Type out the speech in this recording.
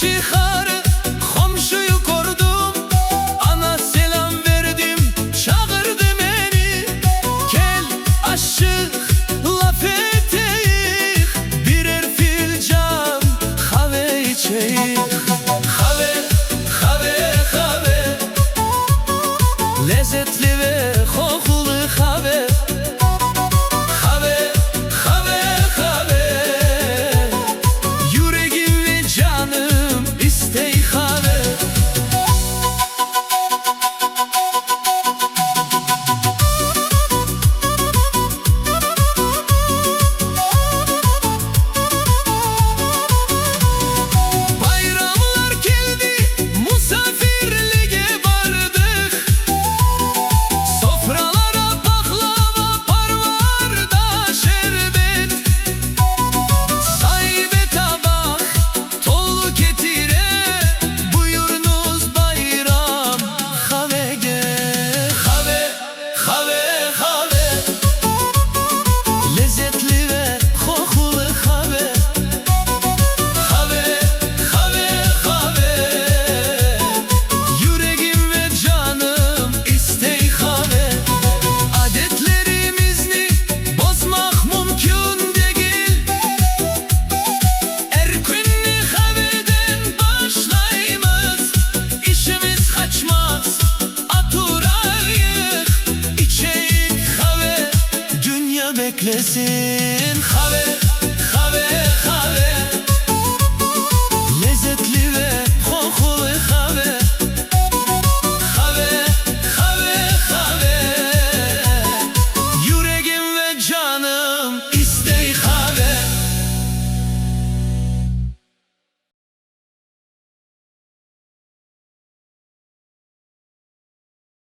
Çıqarı qomşuyu kördim, Ana selâm berdim, çağırdı meni. Kel, aşıq, laf eteyik, Birer filcan qave içeyik. Qave, qave, qave, Lezetli ve qoqulı qave. Qave, qave, qave, Yüregim ve canım istey qave. Bayramlar keldi, musafirlige bardıq. Sofralara pahlava, parvarda şerbet. Sahibi tabaq tolu ketire. Buyurıñız bayram qavege. Qave, qave, qave, Lezetli ve qoqulı qave. Qave, qave, qave, Yüregim ve canım istey qave. Adetlerimizni bozmaq mümkün degil. Er künni qaveden başlaymız. İşimiz qaçmaz, oturayıq, İçeyik qave, dünya beklesin. Qave.